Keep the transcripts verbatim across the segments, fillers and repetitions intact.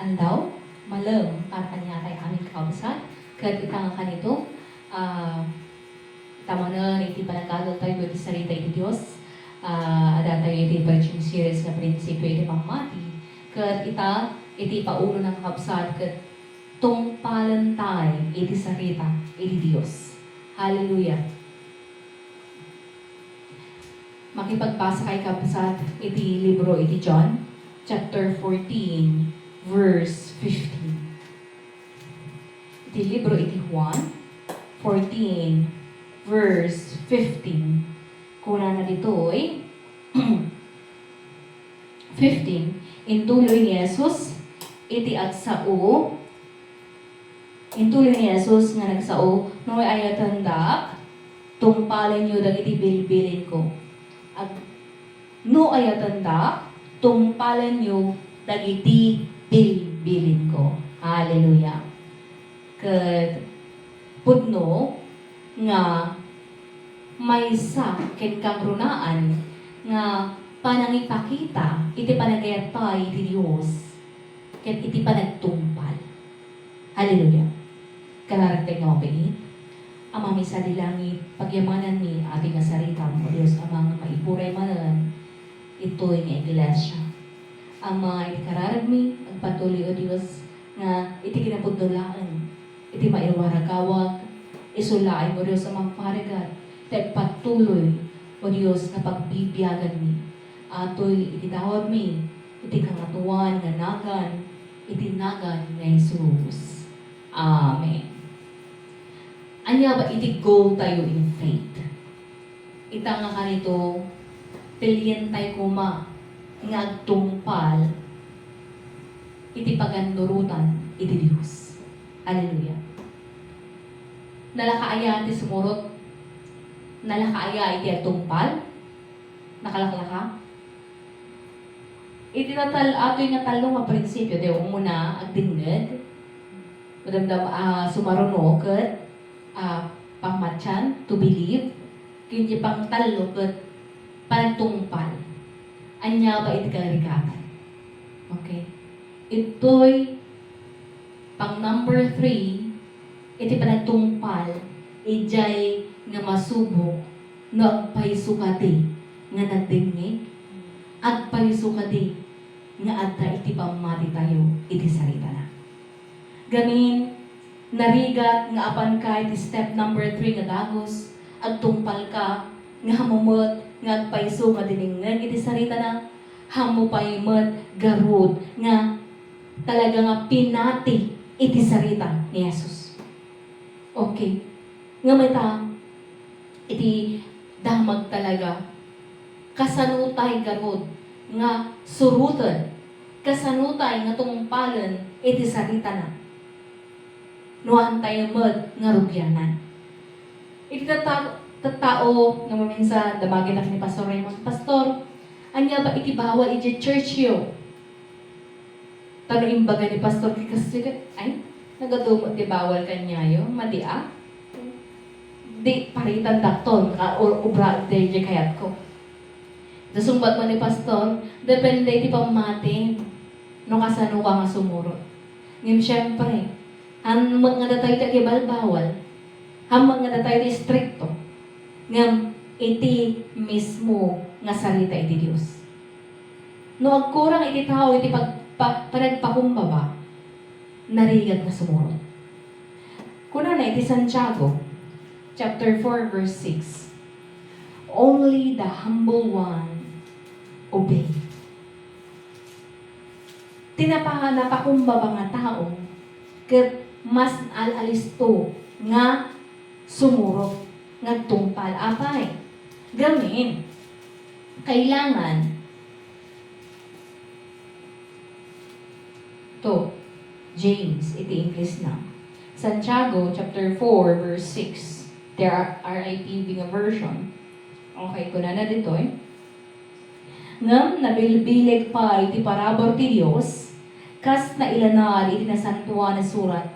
Aldaw, malem para kaniatay amin kakabsat, ket ita nga kanito, ah, ita manen iti panagdadael tayo iti sarita iti Dios, ah, adda tayo iti preaching series nga Prinsipio iti Pammati, ket ita iti paulo nga kakabsat, ket tungpalen tayo iti sarita iti Dios. Hallelujah! Makipagbasa kay kabsat iti libro iti John, chapter fourteen, verse fifteen. Iti libro iti Juan, fourteen, verse fifteen. Kunana ditoy, fifteen, intuloy ni Jesus iti agsao, intuloy ni Jesus nga nagsao, "No ay-ayatendak, tungpalenyo dagiti bilbilinko." Ag-, "No ay-ayatendak, tungpalenyo dagiti bilbilinko." Hallelujah. Ket pudno nga maysa ken kangrunaan nga panangipakita iti panagayat tayo iti Dios ket iti panagtungpal. Hallelujah! Kararag tayo nga mabiit. Amami sadi langit, pagyamananmi atoy nga saritam, O Dios Ama, nga maiburay manen itoy nga iglesia. Ama, iti kararagmi, agpatuloy, O Dios, nga iti kinapudno laeng iti maiwaragawag, isu laeng, O Dios, a mangparigat ti agpatuloy, O Dios, nga pagbibiaganmi. Atoy iti dawagmi iti Kangatoan nga nagan, iti nagan ni Jesus. Amen. Ania ba iti goal tayo in faith? Ita nga kanito, pilientayo koma nga agtungpal iti pagannurotan iti Dios. Hallelujah. Nalaka aya ti sumurot? Nalaka aya iti agtungpal? Nakalaklaka? Iti tatal-, atoy nga tallo nga prinsipio, ti umuna, agdengngeg, madamdam-, ah, sumaruno, ket, ah, pangmatian, to believe, ken ti pangtallo ket panagtungpal. Ania ba iti karigatan? Okay. Itoy pang number three, iti panagtungpal, idiay nga masubok no agpayso kadi nga nagdengngeg, agpayso kadi nga adda iti pammati tayo iti saritana. Gamin, narigat nga apanka iti step number three nga dagus, agtungpalka nga hammo met nga agpayso nga dinengngeg iti saritana, hammo pay met garud nga talaga nga pinati iti sarita ni Jesus. Okay. Ngem ita, iti damag talaga, kasano tay garud nga suroten, kasano tay nga tungpalen iti saritana? No haantayo met nga rugianan. Iti tatta-, tattao, no maminsan, damagitak ni Pastor Raymond, "Pastor, ania ba iti bawal iti churchyo?" Ta no imbaga ni Pastor ti kastoy ket, "Ay, nagadu met ti bawal kaniayo, madi a? Di paritan dakton, ka-, u-, ubra daydiay kayatko." Ita sungbat met ni Pastor, depende iti pammatim no kasanoka nga sumurot. Ngem siempre, haan met nga datayo ti agibalbawal, haan met nga datayo ti istrikto, ngem iti mismo nga sarita iti Dios. No agkurang iti tao iti pag-, pa-, panagpakumbaba, narigat nga sumurot. Kunana iti Santiago, chapter four, verse six, "Only the humble one obey." Ti napa-, napakumbaba nga tao, ket mas al-alisto nga sumurot nga agtungpal. Apay? Gamin, kailangan to, James, iti Ingles na. Santiago chapter four, verse six. There are R I T V nga version. Okay, kunana ditoy. Ngem nabilbileg pay ti parabur ti Dios, kas nailanad iti Nasantoan a Surat,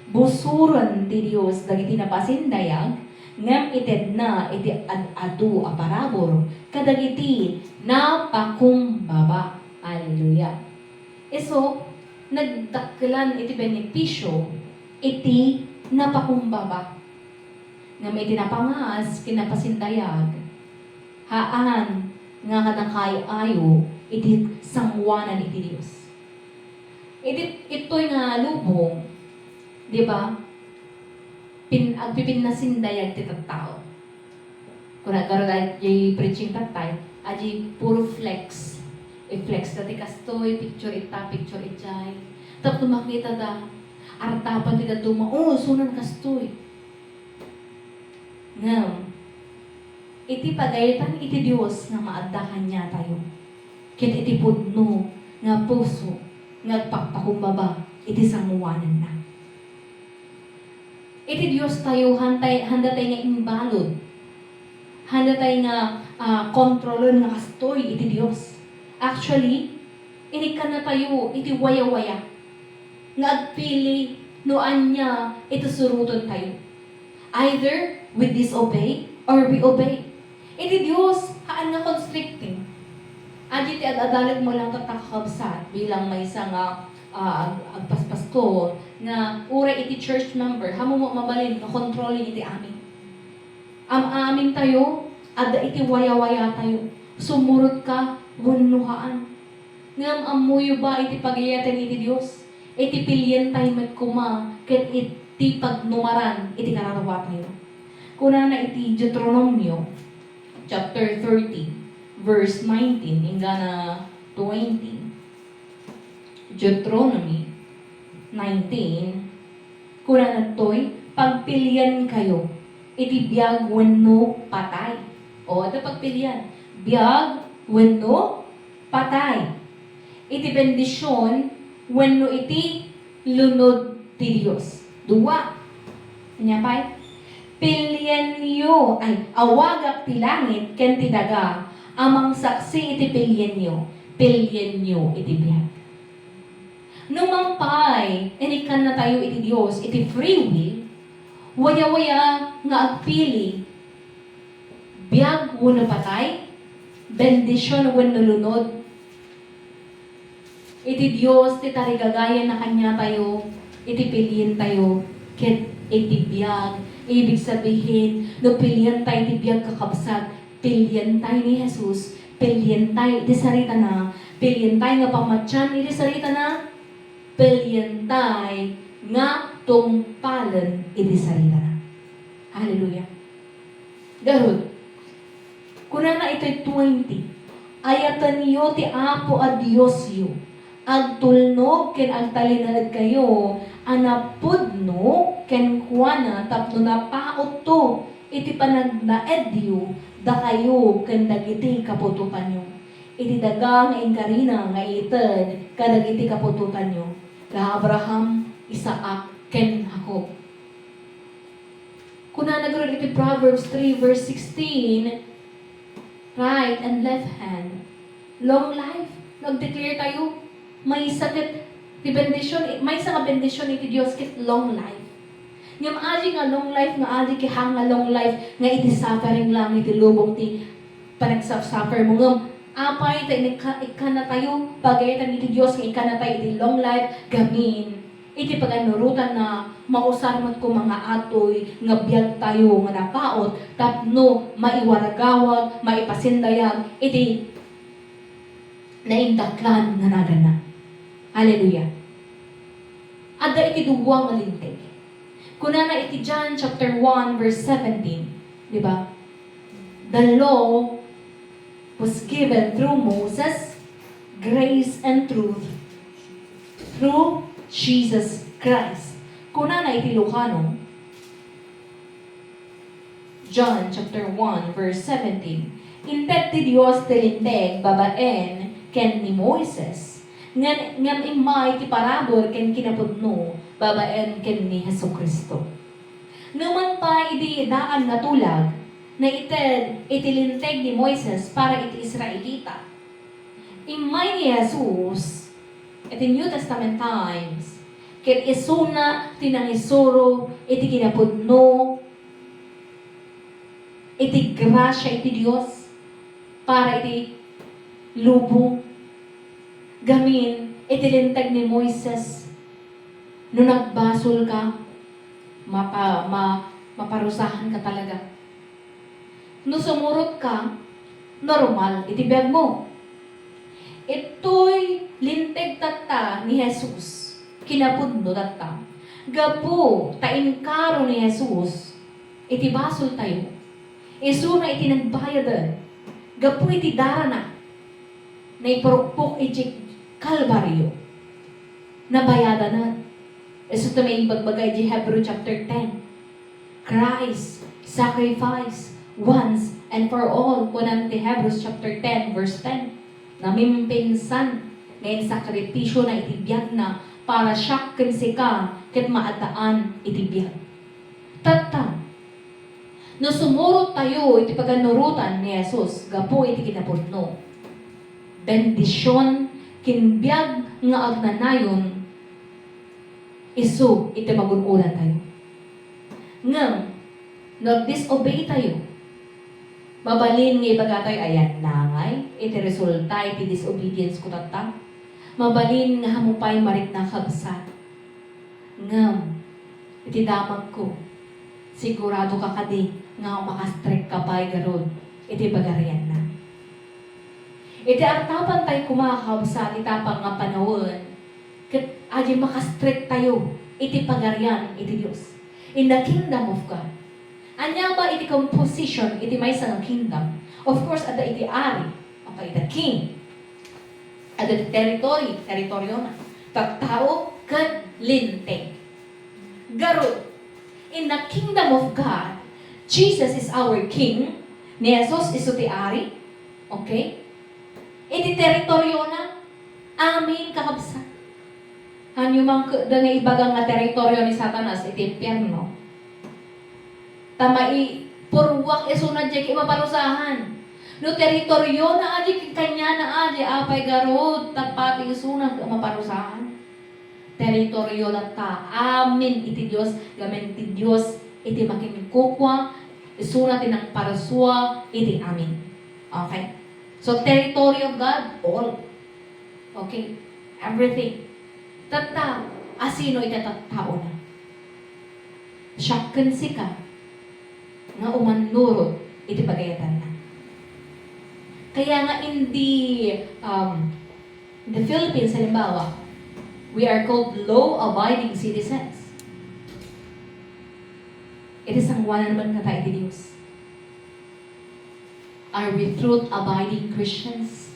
"Busoren ti Dios dagiti napasindayag, ngem itedna iti ad-adu a parabur kadagiti napakumbaba." Hallelujah! Isu, nagdakkelan iti benepisio iti napakumbaba. Ngem iti napangas ken napasindayag, haan nga kadakay-ayo iti sangoanan iti Dios. Iti, itoy nga lubong, di ba? Pin-, agpipinnasindayag ti tattao. Kuna garud a, di preaching tattay, adi puro flex. I-flex ta ti kastoy, picture ita, picture ijay. Tapno makita da, artapan ti dadduma, "Oh, sunan kastoy." Ngem, iti pagayatan iti Dios nga maadda kaniatayo, ket iti pudno nga puso nga agpakpakumbaba iti sangoananna. Iti Dios tayo, hantay, handa tayo nga imbalud. Handa tayo nga, ah, kontrolen nga kastoy iti Dios. Actually, inikkannatayo iti wayawaya nga agpili no ania iti suroten tayo. Either we disobey or we obey. Iti Dios, haan nga constricting. Adi ti ad-adalag mo lang tatta, kakabsat, bilang maysa nga, ah, ag-, agpaspastor, nga uray iti church member, haanmo mabalin nga kontrolin iti amin. Am-amin tayo, adda iti wayawaya tayo. Sumurotka wenno haan. Ngem ammoyo ba iti pagayatan iti Dios? Iti pilientayo met koma ket iti pagnumaran iti kararua tayo. Kunana iti Deuteronomio chapter thirty, verse nineteen inggana twenty. Deuteronomy nineteen, kunana ditoy, "Pagpiliankayo iti biag wenno patay." O, adda pagpilian. Biag wenno patay. Iti bendision wenno iti lunod ti Dios. Dua. Ania pay? Pilienyo, ay, awagak ti langit ken ti daga a mangsaksi iti pilienyo. Pilienyo iti biag. No mangpay, inikkannatayo iti Dios iti free will, wayawaya nga agpili, biag wenno patay, bendision wenno lunod. Iti Dios ti tarigagayan na kaniatayo, iti pilientayo, ket iti biag. Ibig sabihin, no pilientayo ti biag, kakabsat, pilientayo ni Jesus, pilientayo iti saritana, pilientayo nga pamatian iti saritana, pilientayo nga tungpalen iti saritana. Hallelujah. Garud, kunana iti twenty, "Ayatenyo ti Apo a Diosyo, agtulnog ken agtalinaedkayo a napudno kenkuana tapno napautto iti panagnaedyo dakayo ken dagiti kaputotanyo iti daga nga inkarina nga ited kadagiti kaputotanyo, da Abraham, Isaac, ken Jacob." Kunana garud iti Proverbs three verse sixteen, "Right and left hand, long life." Nag-declare tayo, maysa ket ti bendision, maysa nga bendision iti Dios ket long life. Ngem adi nga long life, nga adi ket haan nga long life, nga iti suffering lang, iti lubong ti panagsaf-suffer mo. Ngem apay ta inikka-, ikkannatayo, pagayatan iti Dios nga ikkannatayo iti long life, gamin iti paganurotanna, mausar met koma nga atoy nga biagtayo nga napaut tapno maiwaragawag, maipasindayag iti naindaklan nga naganna. Hallelujah. Adda iti dua nga linteg. Kunana iti John chapter one verse seventeen, di ba? "The law was given through Moses, grace and truth through Jesus Christ." Kunana iti Lucano, John chapter one, verse seventeen, "Inted ti Dios ti linteg babaen ken ni Moises, ngem, ngem immay ti parabur ken kinapudno babaen ken ni Jesu-Cristo." Numan pay idi daan nga tulag, naited iti linteg ni Moises para iti Israelita. Immay ni Jesus iti New Testament times, ket isuna ti nangisuro iti kinapudno, iti grasia iti Dios para iti lubong. Gamin, Iti linteg ni Moises, no nagbasolka, mapa-, ma-, maparusahanka talaga. No sumurotka, normal iti biagmo. Itoy linteg tatta ni Jesus, kinapudno tatta. Gapu ta inkaro ni Jesus iti basoltayo, isuna iti nagbayaden gapu iti darana, naipurukpok iti Kalbario. Nabayadanan. Isu ti maibagbaga iti Hebrew chapter ten. Christ sacrifice once and for all, kunan ti Hebrews chapter ten, verse ten. Namimpinsan nga insakripisio na iti biagna para siak ken sika ket maaddaan iti biag. Tatta, no sumurot tayo iti paganurotan ni Jesus gapu iti kinapudno, bendision ken biag nga agnanayon isu iti magun-odan tayo. Ngem, no agdisobey tayo, mabalin nga ibaga tayo, "Ayan na ngay iti resulta iti disobedience ko tatta." Mabalin nga hamu pay marikna, kabsat. Ngem, iti damagko, sigurado ka kadi nga makastrek ka pay garud iti pagarianna. Iti artapan tayo koma, kabsat, iti tapang nga panawen, ket adi makastrek tayo iti pagarian iti Dios. In the kingdom of God. Ania ba iti composition iti maysa nga kingdom? Of course, adda iti ari, okay, the king. Adda iti territory, teritoriona. Tattao ken linteg. Garud, in the kingdom of God, Jesus is our king. Ni Jesus isu ti ari. Okay? Iti teritoriona, amin, kakabsat. Hanyo man ketdi nga ibaga nga teritorio ni Satanas iti impierno. Ta maipurruak isuna diay ket maparusahan. No teritoriona a diay ket kaniana a diay, apay garud, ta pati isuna ket maparusahan. Teritoriona ta, amin iti Dios, gamin ti Dios iti makinkukua, isuna ti nangparsua iti amin. Okay? So, territory of God, all. Okay? Everything. Tatta, asino iti tattaona? Siak ken sika nga umannurot iti pagayatanna. Kaya nga in the, um, in the Philippines, halimbawa, we are called law-abiding citizens. Iti sangoanan met ngata iti Dios. Are we truth-abiding Christians?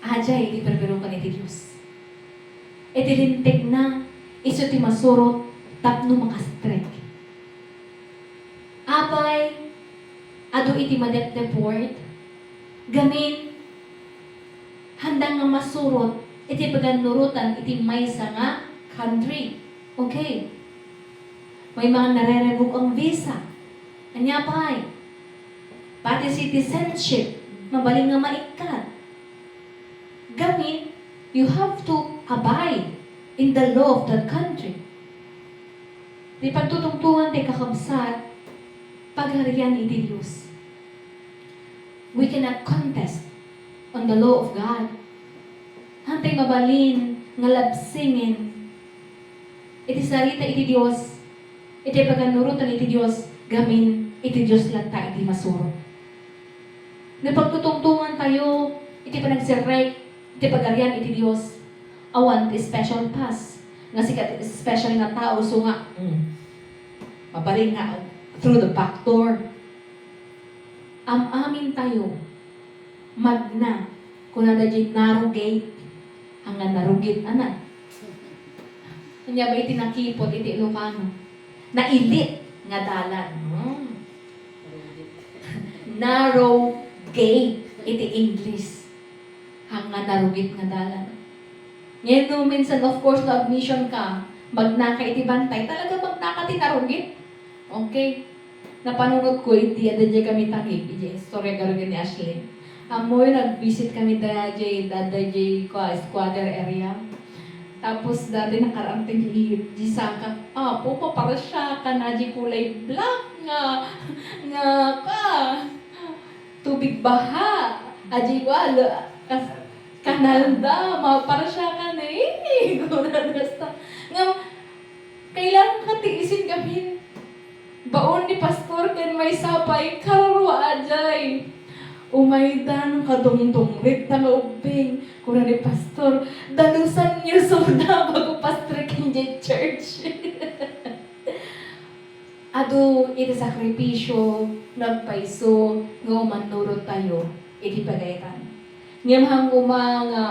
Adiay iti perperokan iti Dios. Iti lintegna, isu ti masurot tapno makastrek. Apay, adu iti madepdeport, gamin, haanda nga masurot iti pagannurotan iti maysa nga country. Okay. May mga narerevokang visa. Ania pay? Pati citizenship, mabalin nga maikkat. Gamin, you have to abide in the law of that country. Ti pagtutungtongan ti kakabsat, pagarian iti Dios. We cannot contest on the law of God. Haantay mabalin nga labsingen iti sarita iti Dios, iti paganurotan iti Dios, gamin iti Dios latta iti masurot. No pagtutungtongan tayo iti panagserrek iti Pagarian iti Dios, awan ti special pass nga sika ti special nga tao, so nga, mm, mabalin nga through the back door. Am-amin tayo, magna, kunada diay narrow gate, ania nga narugit, ana. Ania ba iti nakipot iti Ilocano? Nailit nga dalan. Hmm. Narrow gate iti English. Ania nga narugit nga dalan. Ngayon, no, minsan, of course, no, admission ka, magnaka iti bantay, talaga magnaka ti narugit. Okay. Napanunot ko iti, adda diay kami tagip, iti istorya garud ni Ashley. Ammoyo, nag-visit kami da diay, adda diay, kua, squatter area. Tapos, dati nakaraan ti, ti saka, "Apo, paparasyakan, adiay kulay black nga, nga, kua, tubig baha." Adiay, kua, lo-, kas-, Kanalda, maparsiakan eh. Kuna basta. Ngem, kailangan ka tiisin gamin. Baon ni pastor ken maysa pay, kararua a jay. Umaydan kadungdungrit ta nga ubbing. Kuna ni pastor, "Dalusan yo soda bago pastor ken jay church." Adu iti sakripisio nga agpayso nga umannurot tayo iti pagayatan. Ngem hanguma nga,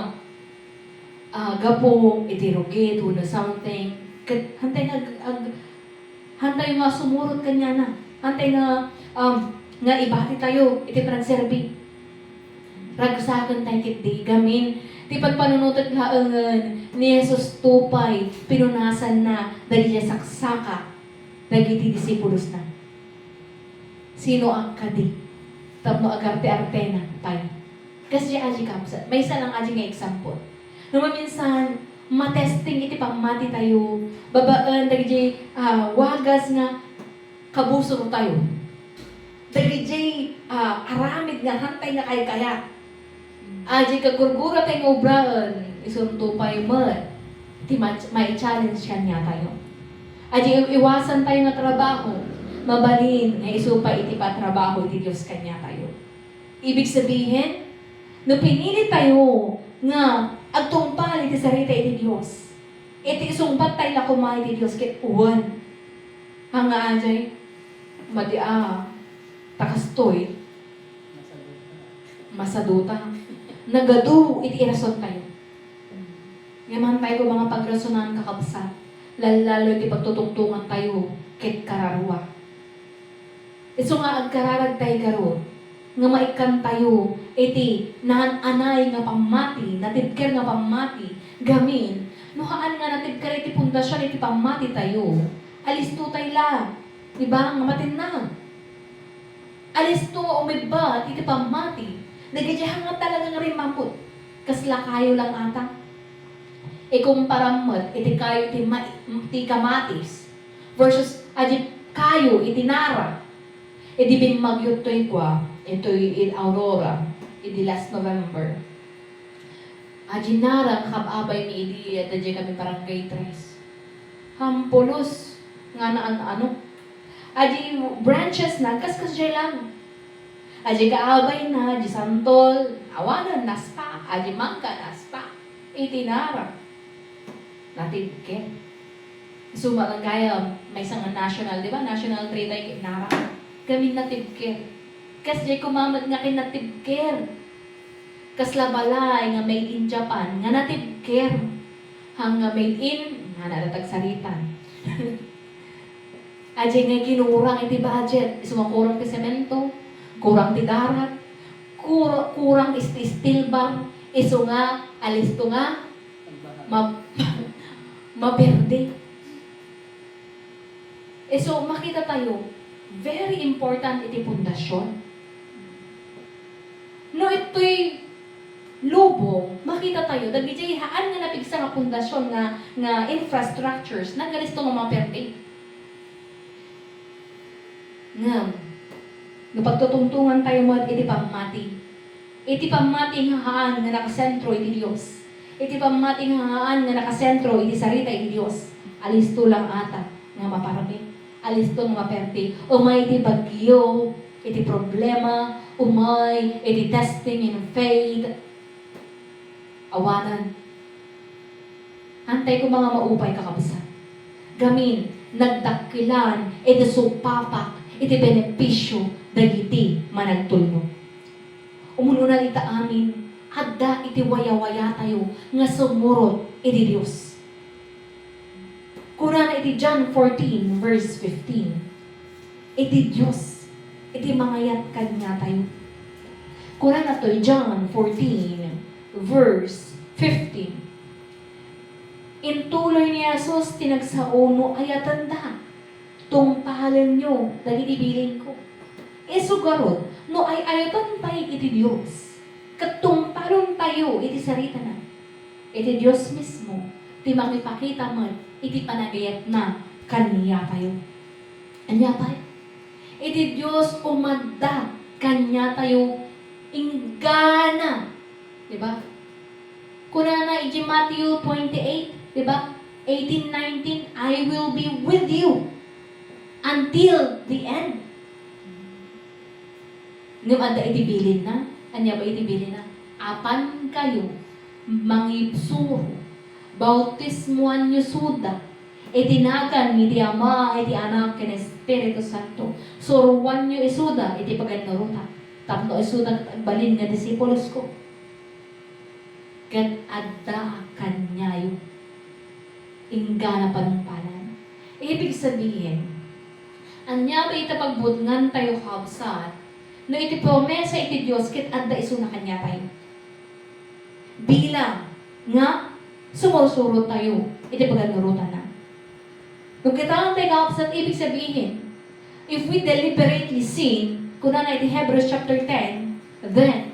ah, gapu iti rugit wenno something, ket hantay nga ag-, ag-, hantay nga sumurot kaniana, hantay nga, um, nga ibati tayo iti panagserbi. Ragsaken tayo ketdi gamin ti pagpanunotek laengen ni Jesus, tupay pinunasanna dagiti saksaka dagiti disipulosna. Sinoak kadi tapno agarte-artena pay? Kasdi aji kabsat, maysa lang aji nga example. No maminsan, matesting iti pammati tayo babaen dagiti, ah, wagas nga kabusor tayo. Dagiti, ah, aramid nga hantay nga kaykayat. Aji kagurgura tayo nga obraen, isunto pay met ti ma-, mai-challenge kaniatayo. Aji iw-, iwasan tayo nga trabaho, mabalin nga isu pay iti patrabaho iti Dios kaniatayo. Ibig sabihin, no pinili tayo nga agtungpal iti sarita iti Dios, iti isungbat tayo la koma iti Dios ket wen. Anga ajay, madi a, ta kastoy, masaduta. Nagadu iti irason tayo. Ngem hantay ko mga pagrasonan, kakabsat, lallalo iti pagtutungtungan tayo ket kararua. Isu nga agkararag tayo garud nga maikkan tayo iti naan-anay nga pammati, natibker nga pammati, gamin, no haan nga natibker iti pundasion iti pammati tayo, alisto tayo la, di ba, nga matinnag. Alisto nga umibbat iti pammati dagiti haan nga talaga nga rimmaput. Kasla kayo lang ata. Ikumparam met iti kayo ti ma-, ti kamatis versus adi kayo iti nara. Idi bimmagyo toy kua, itoy in Aurora, idi last November. Adi nara nga kab-abay mi idi adda diay kami Barangay Tres. Hampulos nga naan-ano. Adi branches na, kasdiay lang. Adi kaabay na, adi santol, awanen, naspak, adi mangga, naspak. Iti nara. Natibker. Isu met gayam, maysa nga national, di ba? National tree tayo ket nara. Kami natibker. Kasdiay koma met nga kinatibker. Kasla balay nga made in Japan nga natibker. Haan nga made in, nga nalaag saritan. Adi nga kinurang iti budget, isu nga kurang ti semento, kurang ti darak, kur-, kurang is-, ti steel bar, isu nga alisto nga ma-, maperde. Isu, makita tayo, very important iti pundasyon. No itoy lubong, makita tayo, dagiti haan nga napigsa nga pundasyon nga, nga infrastructures, nagalisto nga maperde. Ngem, no pagtutungtungan tayo met iti pammati, iti pammati nga haan nga nakasentro iti Dios, iti pammati nga haan nga nakasentro iti sarita iti Dios, alisto lang ata nga maparmek, alisto nga maperde. Umay iti bagyo, iti problema, umay iti testing in faith, awanen. Antay koma nga maupay, kakabsat. Gamin, nagdakkelan iti supapak iti benepisio dagiti managtulnog. Umuna ita amin, adda iti wayawayatayo nga sumurot iti Dios. Kunana iti John fourteen, verse fifteen, iti Dios iti mangayat kaniatayo. Kunana toy John fourteen, verse fifteen. Intuloy ni Jesus ti nagsao, "No ayatenda, tungpalenyo dagiti bilinko." Isu garud, no ay-ayaten tayo iti Dios, ket tungpalen tayo iti saritana, iti Dios mismo ti makipakita met iti panagayatna kaniatayo. Ania pay? Iti Dios umadda kaniatayo inggana, di ba? Kunana iti Matthew twenty-eight, di ba? Eighteen, nineteen, "I will be with you until the end." Ngem adda iti bilinna. Ania ba iti bilinna? "Apan kayo, mangibsuro, bautismoanyo isuda iti nagan iti Ama, iti Anak, ken Espiritu Santo. Suroanyo isuda iti pagannurotak, tapno isuda ket agbalin nga disipulosko." Ket adda kaniayo. Inggana panungpalan. Ibig sabihin, ania ba iti pagbutngantayo, kabsat, no iti promesa iti Dios ket adda isuna kaniatayo? Bilang nga sumursurotayo iti pagannurotanna. No kitaentayo, kabsat, ibig sabihin, if we deliberately sin, kunana iti Hebrews chapter ten, then,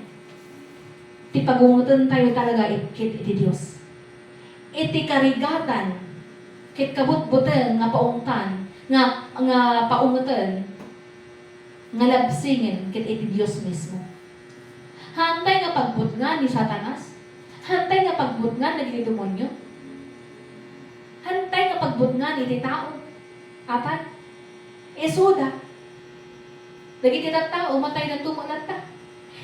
ti pagungetentayo talaga it-, ket iti Dios. Iti karigatan, ket kabutbuteng nga paungtan, nga, nga paungeten, nga labsingen ket iti Dios mismo. Haantay nga pagbutngan ni Satanas? Haantay nga pagbutngan dagiti demonio? Haantay nga pagbutngan iti tao? Apan, isuda. Dagiti tattao, matayda tumo latta.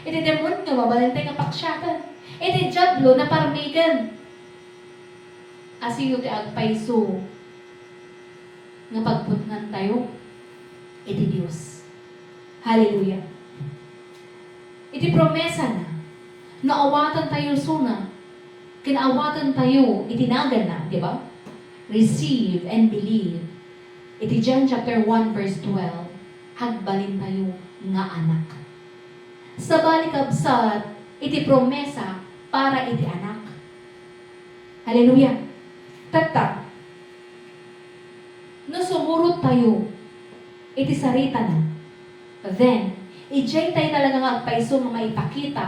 Iti demonio, mabalintay nga paksiaten. Iti Diablo, naparmeken. Asino ti agpayso nga pagbutngantayo iti Dios? Hallelujah. Iti promesana, no awatentayo isuna, ken awatentayo iti naganna, di ba? Receive and believe. Iti John chapter one verse twelve, agbalintayo nga anak. Sabali, kabsat, iti promesa para iti anak. Hallelujah. Tatta, no sumurottayo iti saritana, then, idiay tayo talaga nga agpayso nga maipakita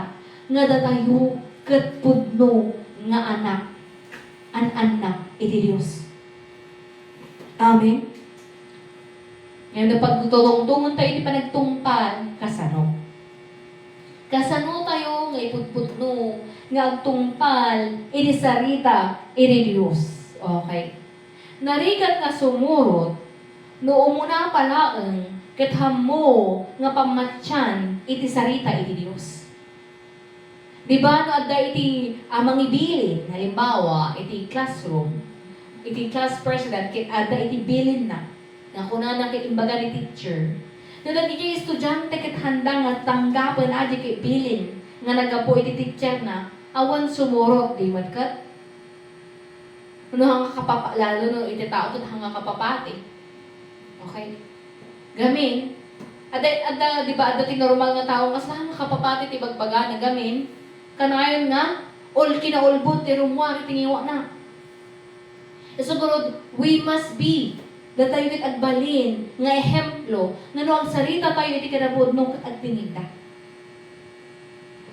nga datayo ket pudno nga anak, an-annak iti Dios. Amen. Ngayon, no pagtutungtungon tayo iti panagtungpal, kasano? Kasano tayo nga ipudpudno nga agtungpal iti sarita iti Dios? Okay. Narigat nga sumurot, no umuna pa laeng ket ammo nga pammatian iti sarita iti Dios. Di ba, no adda iti, ah, mangibilin, halimbawa, iti classroom, iti class president, ket adda iti bilinna, nga kunana ket imbaga ni teacher, no dagiti estudiante ket handa nga tanggapen adi ket bilin nga naggapu iti teacherna, awan sumurot, di met ket? No, hanga kapapa-, lalo no iti tao ket hanga kapapati. Okay? Gamin, adda, adda, di ba, adda ti normal nga tao nga saan nga kapapati ti bagbagana, gamin, kanayon nga, ul-, kinaulbod ti rummuar iti ngiwatna. Isu garud, we must be, datayo ket agbalin nga ehemplo, nga no agsarita tayo iti kinapudno ket agdingigda.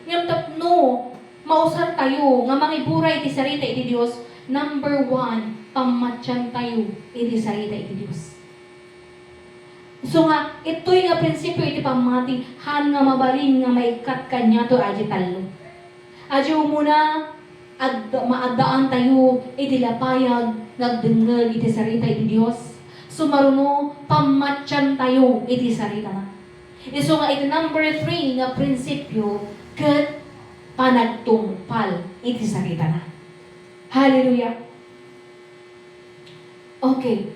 Ngem tapno mausar tayo nga mangibura iti sarita iti Dios, number one, pammatian tayo iti sarita iti Dios. So nga, itoy nga prinsipio iti pammati, haan nga mabalin nga maikkat kaniato adi tallo. Adi umuna, ad-, maaddaan tayo iti lapayag nga agdengngeg iti sarita iti Dios. Sumaruno, pammatian tayo iti saritana. Isu nga iti number three nga prinsipio ket panagtungpal iti saritana. Hallelujah! Okay.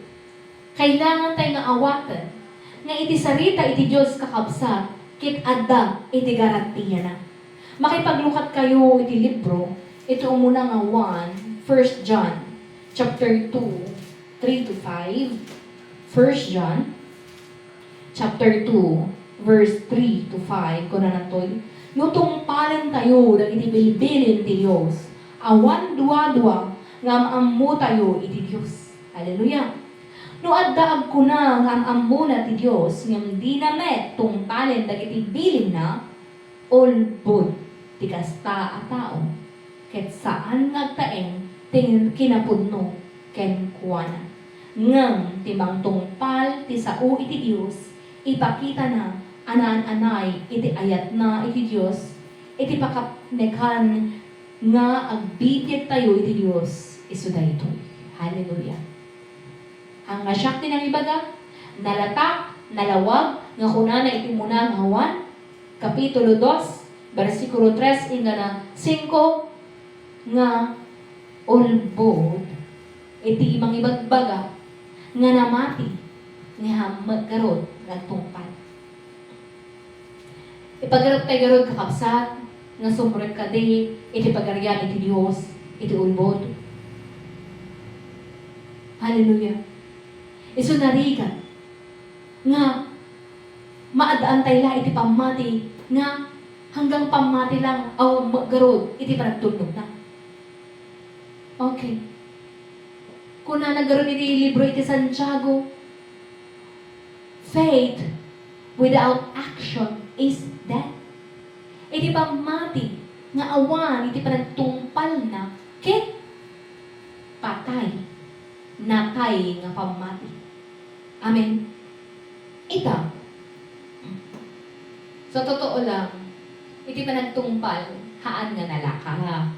Kailangan tayo nga awaten nga iti sarita iti Dios, kakabsat, ket adda iti garantiana. Makipaglukat kayo iti libro, iti umuna nga Juan, First John, chapter two, three to five. First John, chapter two, verse three to five, kunana toy, "No tungpalentayo dagiti bilbilin ti Dios, awan duadua nga am-ammotayo iti Dios." Hallelujah! No adda agkuna nga am-ammona ti Dios, ngem dina met tungpalen dagiti bilinna, ulbod ti kasta a tao, ket saan nga agtaeng ti kinapudno kenkuana. Ngem ti mangtungpal ti sao iti Dios, ipakitana a naan-anay iti ayatna iti Dios, iti pakapnekan nga agbibiagtayo iti Dios isu daytoy. Hallelujah. Ang nga siak ti nangibaga, nalatak, nalawag, nga kunana iti umuna nga Juan, Kapitulo dos, bersikulo tres inggana singko, nga ulbod iti mangibagbaga nga namati nga hammet garud nga agtungpal. Ipagaruptay garud, kakabsat, nga sumrek kadi iti Pagarian iti Dios iti ulbod. Hallelujah. Isu narigat nga maaddaantay la iti pammati nga hanggang pammati lang a hammet garud iti panagtulnogna. Okay. Kunana garud iti libro iti Santiago, "Faith without action is dead." Iti pammati nga awan iti panagtungpalna ket patay, natay nga pammati. Amen. Ita, sa totoo lang, iti panagtungpal, haan nga nalaka.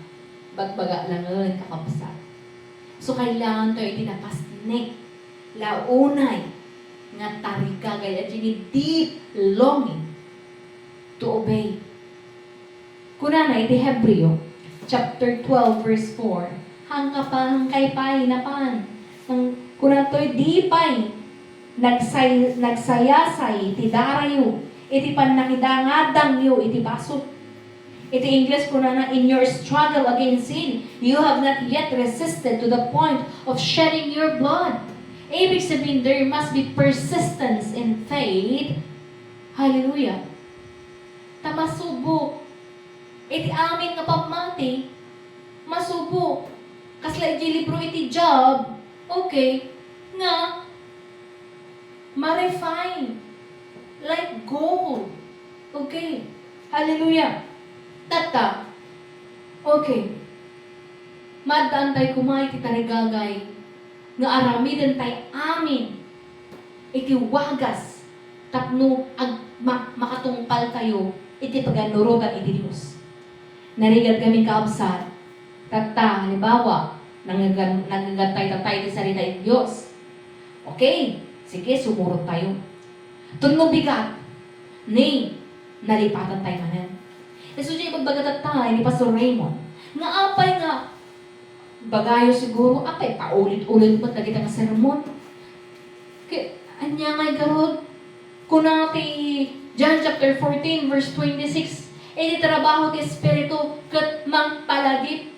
Bagbaga laengen, kakabsat. So, kailangan tayo iti napasnek, launay, nga tarigagay, a deep longing to obey. Kunana iti Hebreo, chapter twelve, verse four, "Hangka pa, hangkay pay napan." Ang, kuna toy, "Di pay nagsay-, nagsayasay ti darayo iti pannakidangadangyo iti basol." Iti Ingles, kunana, "In your struggle against sin, you have not yet resisted to the point of shedding your blood." Ibig sabihin, there must be persistence in faith. Hallelujah. Ta masubo. Iti amin nga pammati, masubo. Kasla iti libro iti Job, okay, nga ma-refine like gold. Okay. Hallelujah. Tatta. Okay. Maaddaantay koma iti tarigagay nga aramidentay amin iti wagas tapno ag-, ma-, makatungpaltayo iti pagannurotan iti Dios. Narigat kami, kaabsat, tatta, halimbawa, nangagan-, nangagantayo tatta iti sarita iti Dios. Okay, sige, sumurot tayo. Tapno bigat, ni, nalipatan tayo manen. Isu ti ibagbaga tatta ni Pastor Raymond, nga apay nga bagayo siguro, apay, paulit-ulit met dagita nga sermon. Kay, ania ngay garud? Kuna ti John chapter fourteen, verse twenty-six, "Iti trabaho ti Espiritu ket mangpalagip."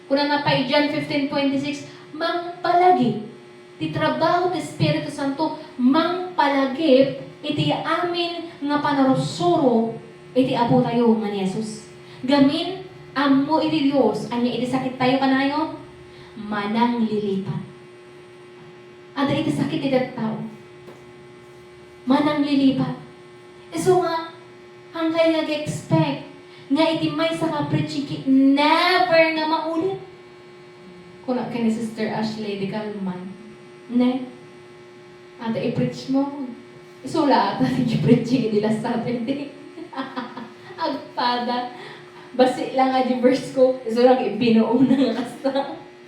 Kunana pay John fifteen twenty-six, "Mangpalagip." Ti trabaho ti Espiritu Santo, mangpalagip iti amin nga panarursuro iti Apotayo nga ni Jesus. Gamin, ammo iti Dios, ania iti sakittayo kanayon? Mananglilipat. Adda iti sakit ti tattao. Mananglilipat. Isu nga, hangkay nga expect nga iti maysa nga preaching ki-, never nga maulit. Kuna ken ni Sister Ashley, di kalman. Ne? Ata i-preach mo. Isu la ata ti preaching idi last Saturday. Agpada. Basi lang nga di verse ko. Isu lang ibinuo na nga kasta.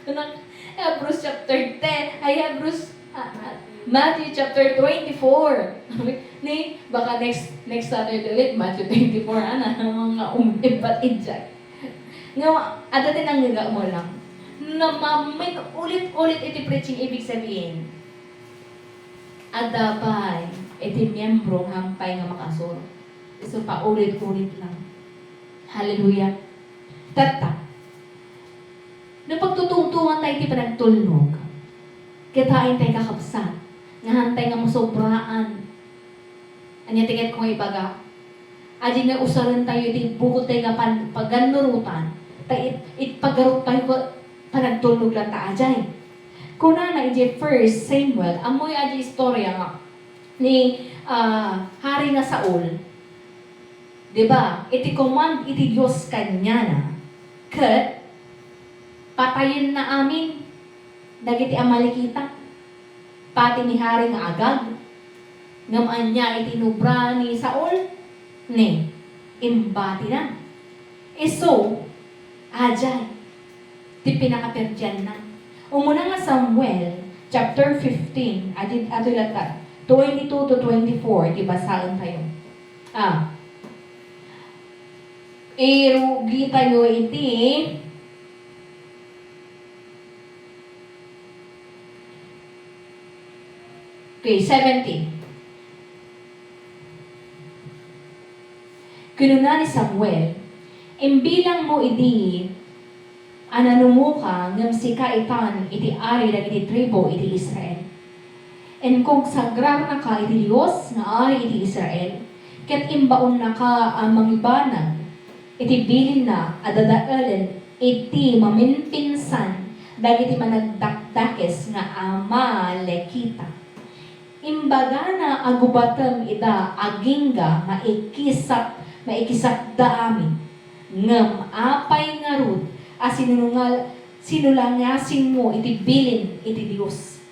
Kuna, Hebrews chapter ten. Ay, Hebrews, ah, ah, Matthew chapter twenty-four. Ni, baka next, next Saturday ulit, Matthew twenty-four, ana, mga umibat idjay. Nga, adda ti nangngegaw lang. Na mamin ulit-ulit iti preaching, ibig sabihin, adda pay iti miyembro nga hampay nga makasuro. Isu paulit-ulit lang. Hallelujah. Tatta. No pagtutungtongan tayo iti panagtulnog, kitaen tayo, kakabsat, nga hantay nga masobraan. Ania ti ket ko nga ibaga? Adi nga usaren tayo iti bukod tayo nga pan-, pagannurotan, ta it-, it pagarup tayo ket panagtulnog latta ajay. Kunana iti First Samuel, ammoyo adi istorya nga ni, ah, Hari nga Saul, di ba? Iti command iti Dios kaniana, ket patayenna amin dagiti Amalekita. Pati ni Hari nga Agag, ngem ania iti inubra ni Saul? Ne, imbatina. Isu, Adiay ti pinakaperdianna. Umuna nga Samuel, chapter fifteen, adi-, atoy latta, twenty-two to twenty-four, ti basaentayo. Ah. Irugitayo iti, okay, seventeen. Kinuna ni Samuel, "Imbilangmo idi a nanumoka ngem sika itan iti ari dagiti tribu iti Israel. Inkagsagrarnaka iti Dios nga ari iti Israel, ket imbaonnaka a mangibanag iti bilinna a dadaelen iti mamimpinsan dagiti managdakdakes nga Amalekita. Imbagana a gubatem ida agingga maikisak-, maikisakda amin. Ngem apay ngarud a sinunungal-, sinulangasingmo iti bilin iti Dios?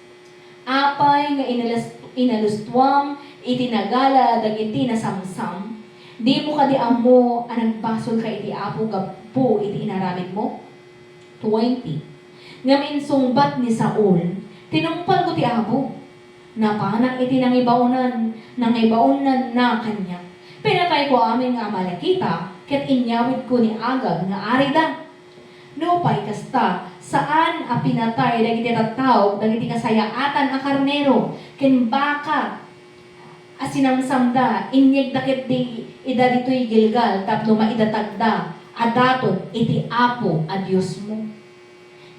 Apay nga inalus-, inalustuam iti nagala dagiti nasamsam? Dimo kadi ammo a nagbasolka iti Apo gapu iti inaramidmo?" Twenty. Ngem insungbat ni Saul, "Tinungpalko ti Apo. Napanak iti nangibaonan, nangibaonnanna kaniak. Pinatayko amin nga Amalekita, ket inyawidko ni Agag nga arida." Nupay kasta, saan a pinatay dagiti tattao dagiti kasayaatan a karnero ken baka a sinamsamda, inyegda ketdi ida ditoy Gilgal tapno maidatagda a daton iti Apo a Diosmo.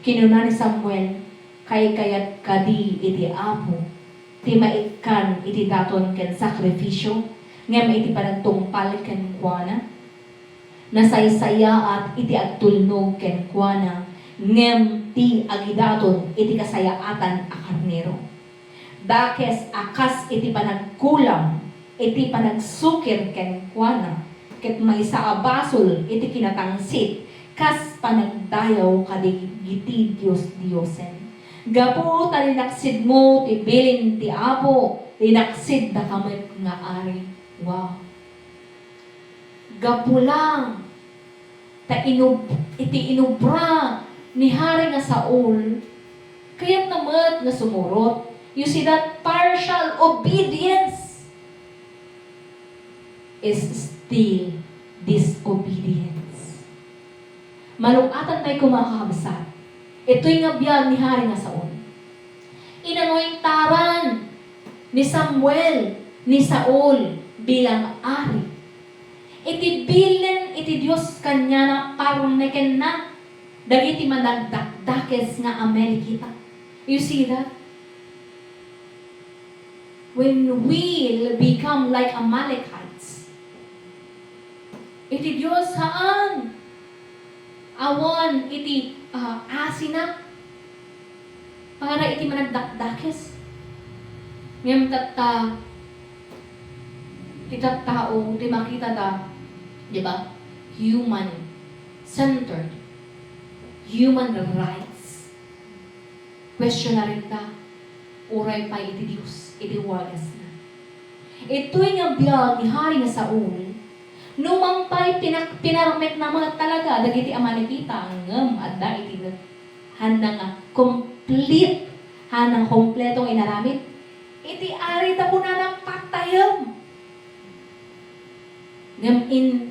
Kinuna ni Samuel, "Kaykayat kadi iti Apo ti maikkan iti daton ken sakrifisio ngem iti panagtungpal kenkuana? Nasaysayaat iti agtulnog kenkuana ngem ti agidaton iti kasayaatan a karnero. Dakes a kas iti panagkulam, iti panagsukir kenkuana, ket maysa a basol iti kinatangsit kas panagdayaw kadagiti dios-diosen. Gapu ta linaksidmo ti bilin ti Apo, linaksidda ka met nga ari." Wow! Gapu lang ta inub-, iti inubra ni Hari nga Saul, kayatna met nga sumurot. You see that? Partial obedience is still disobedience. Malung-atan tayo, mga kakabsat. Itoy nga biag ni Hari nga Saul. Inanointaran ni Samuel ni Saul bilang ari. Iti bilin iti Dios kaniana, parnekenna dagiti managdakdakes nga Amalekita. You see that? When we'll become like Amalekites, iti Dios haan. Awan iti, ah, asina para iti managdakdakes. Ngem tatta, ti tattao, ti makitada, di ba? Human-centered. Human rights. Questionarinda, uray pay iti Dios, iti wagasna. Itoy nga biag ni Hari nga Saul, numan pay pinak-, pinarmekna met talaga dagiti Amalekita, ngem adda iti met. Handa nga complete, handa nga kompleto nga inaramid. Iti ari ta kunana, "Patayem." Ngem in-,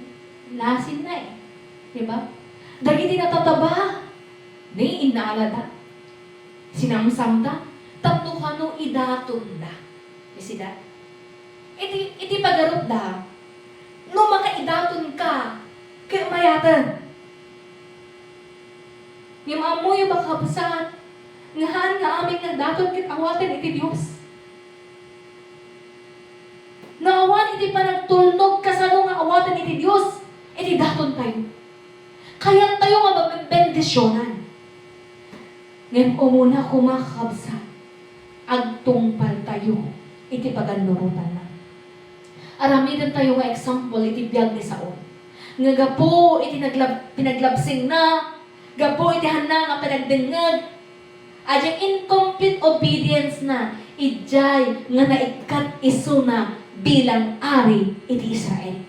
nasinna, eh. Di ba? Dagiti natataba, ni innalada, sinamsamda, tapno kano idatonda. You see that? Iti, iti pagarupda, no makaidatonka, ket mayaten. Ngem ammoyo, mga kabsat, nga haan nga amin nga daton ket awaten iti Dios. No awan iti panagtulnog, kasano nga awaten iti Dios iti datontayo? Kayattayo nga mabendisionan. Ngem umuna koma, kakabsat, agtungpaltayo iti pagannurotanna. Aramidentayo nga example iti biag ni Saul, nga gapu iti naglab-, pinaglabsingna, gapu iti haanna nga panagdengngeg, a diay incomplete obedience na, idiay nga naikkat isuna bilang ari iti Israel.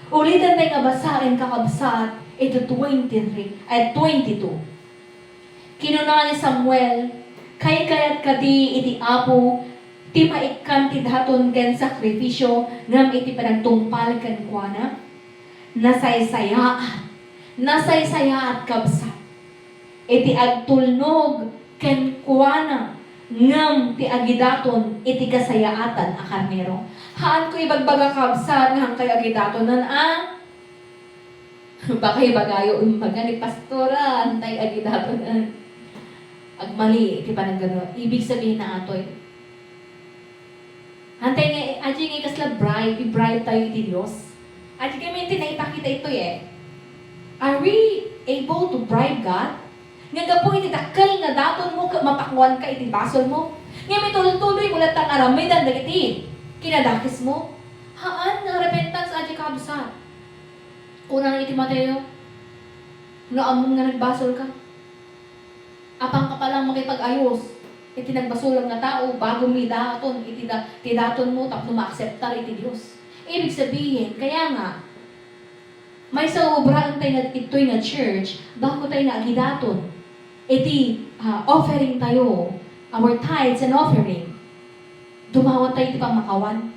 Ulitan tayo nga basaen, kakabsat, iti twenty-three, ay, twenty-two. Kinuna ni Samuel, "Kaykayat kadi iti Apo ti maikkan ti daton ken sakrifisio ngem iti panagtungpal kenkuana?" Nasaysayaat, nasaysayaat, kabsat, iti agtulnog kenkuana ngem ti agidaton iti kasayaatan a karnero. Haanko ibagbaga, kabsat, nga haankayo agidatonen a Baka ibagayo, "Imbaga ni pastora, haantay agidatonen." Agmali ti panaggaru. Ibig sabihin na atoy. Haantay nga, adi nga kasla bribe, i-bribe tayo iti Dios. Adi kami ti naipakita itoy eh. Are we able to bribe God? Nga gapu iti dakkel nga datonmo ket mapakuanka iti basolmo. Nga mitultuloy mo latta nga aramiden dagiti kinadakesmo. Haan nga repentance adi, kabsat. Kunana iti Mateo, no ammom nga nagbasolka, apanka pa lang makipag-ayos iti nagbasolam nga tao bago mo idaton iti da-, ti datonmo tapno maakseptar iti Dios. Ibig sabihin, kaya nga, maysa nga obraentayo nga ditoy nga church, bago tayo nga agidaton iti, ah, offering tayo, our tithes and offering. Dumawat tayo iti pammakawan.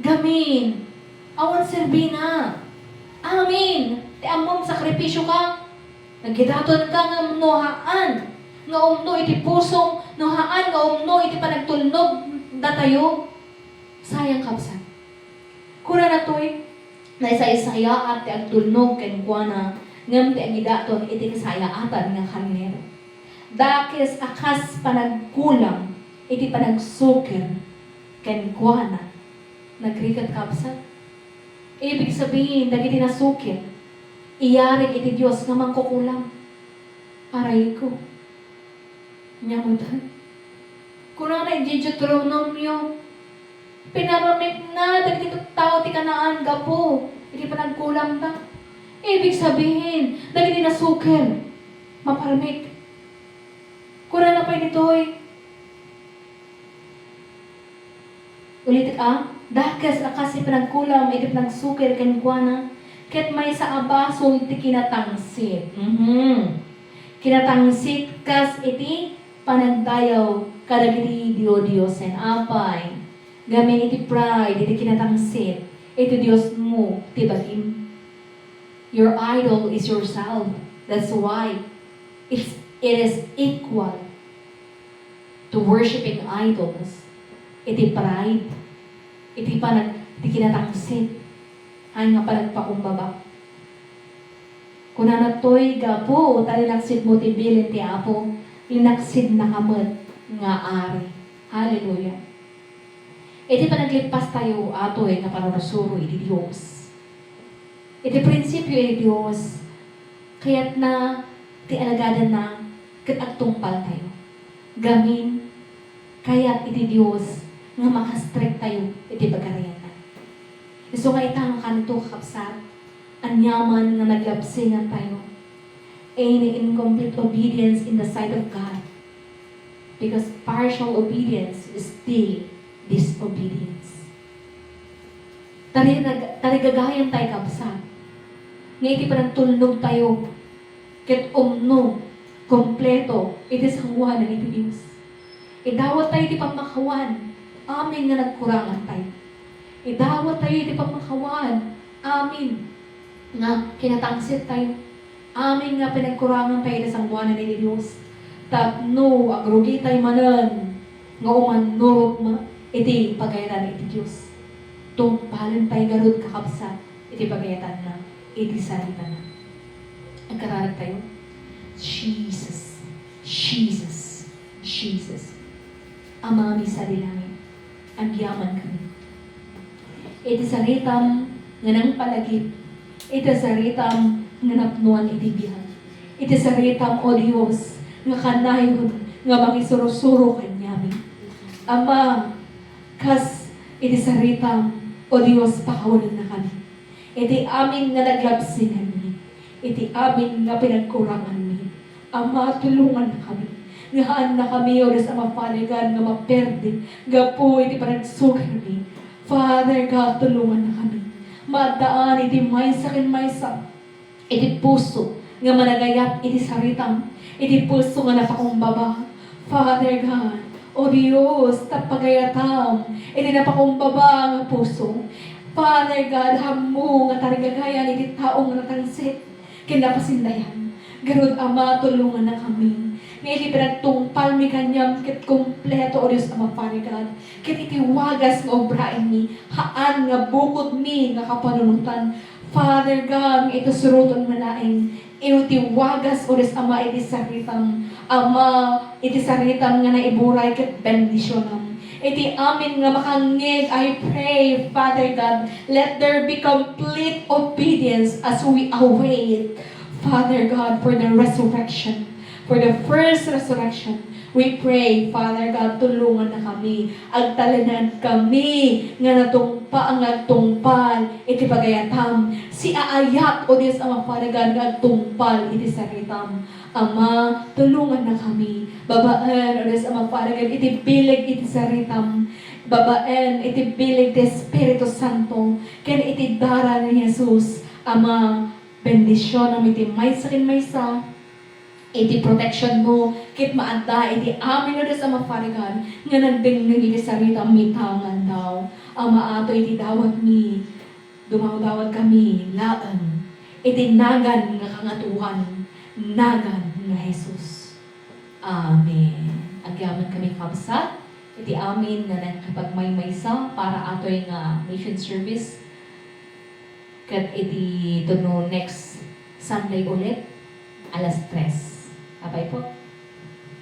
Gamin, awan serbina. Amin, ti ammom sakripisio ka. Nagidaton ka ngem no haan nga umno iti pusom, no haan nga umno iti panagtulnog datayo, sayang, kabsat. Kunana toy, naisaysayaat ti agtulnog kenkuana, ngem ti agidaton iti kasayaatan nga karnero. Dakes a kas panagkulam iti panagsuker kenkuana. Nagrigat, kabsat? Ibig sabihin, dagiti nasukir, iyarig iti Dios nga mangkukulam. Arayko. Nia met, kunana iti Deuteronomio, "Pinaramikna dagiti tattao ti Canaan gapu iti panagkulamda." Ibig sabihin, dagiti nasukir, maparamik. Kunana pay ditoy, ulitek a, dakes a kas ti panagkulam iti panagsuker kenkuana, ket maysa a basol ti kinatangsit. Mhm. Kinatangsit kas iti panagdayaw kadagiti diodiosen. Apay, gamin iti pride, iti kinatangsit iti diosmo ti bagim. Your idol is yourself. That's why it's, it is equal to worshiping idols. Iti pride, iti panag-, iti kinatangsit, ay nga panagpakumbaba. Kunana toy, gapu ta linaksidmo ti bilin ti Apo, linaksidnaka met nga ari. Hallelujah. Iti panagleppestayo atoy nga panarsuro iti Dios. Iti prinsipio iti Dios, kayatna ti alagadanna ket agtungpaltayo. Gamin, kayat iti Dios nga makastriktayo iti pagarianna. Isu nga ita nga kanito, kakabsat, aniaman nga naglabsingantayo. Any incomplete obedience in the sight of God, because partial obedience is still disobedience. Tari-, tarigagayan tayo, kabsat, nga iti panagtulnog tayo, ket umno, kompleto, iti sangoanan iti Dios. Idawat tayo iti pammakawan, amin nga nagkurangan tayo. Idawat tayo iti pammakawan, amin nga kinatangsit tayo. Amin nga pinagkurangan tayo iti sangoanan iti Dios. Tapno agrugi tayo manen nga umannurot met iti pagayatan iti Dios. Tungpalen tayo garud, kakabsat, iti pagayatanna, iti saritana. Agkararag tayo. Jesus, Jesus, Jesus. Amami sadi langit, agyamankami. Iti saritam nga nangpalagip, iti saritam nga napnoan iti biag, iti saritam, O Dios, nga kanayon nga mangisurosuro kaniami. Ama, kas iti saritam, O Dios, pakawanennakami. Iti amin nga naglabsinganmi, iti amin nga pinagkuranganmi, Ama, tulongannakami, nga haannakami, O Dios, a mapaligan nga maperde gapu iti panagsukirmi. Father God, tulongannakami. Maaddaan iti maysa ken maysa iti puso nga managayat iti saritam, iti puso nga napakumbaba. Father God, O Dios, ta pagayatam iti napakumbaba nga puso. Father God, ammo nga tarigagayan iti tao nga natangsit ken napasindayan. Garud, Ama, tulongannakami nga iti panagtungpalmi kaniam ket kompleto, O Dios Ama, Father God, ket iti wagas nga obraenmi, haan nga bukodmi nga kapanunotan. Father God, nga iti suroten met laeng, iti wagas, O Dios Ama, iti saritam. Ama, iti saritam nga naiburay ket bendisionam. Iti amin nga makangngeg, I pray, Father God, let there be complete obedience as we await, Father God, for the resurrection, for the first resurrection. We pray, Father God, tulongannakami. Agtalinaed kami nga natungpa-, nga agtungpal iti pagayatam. Siaayat, O Dios Ama, Father God, nga agtungpal iti saritam. Ama, tulongannakami. Babaen, O Dios Ama, Father God, iti bileg iti saritam. Babaen iti bileg ti Espiritu Santo ken iti dara ni Jesus. Ama, bendisionam iti maysa ken maysa. Iti proteksionmo ket maadda iti amin, O Dios Ama, Father God, nga nagdengngeg iti saritam ita nga aldaw. Ama, atoy iti dawatmi, dumawdawat kami laeng iti nagan nga Kangatoan, nagan nga Jesus. Amen. Agyaman kami, kabsat, iti amin nga nakipagmaymaysa para atoy nga mission service. Ket iti tuno next Sunday ulit, alas tres. Apay po?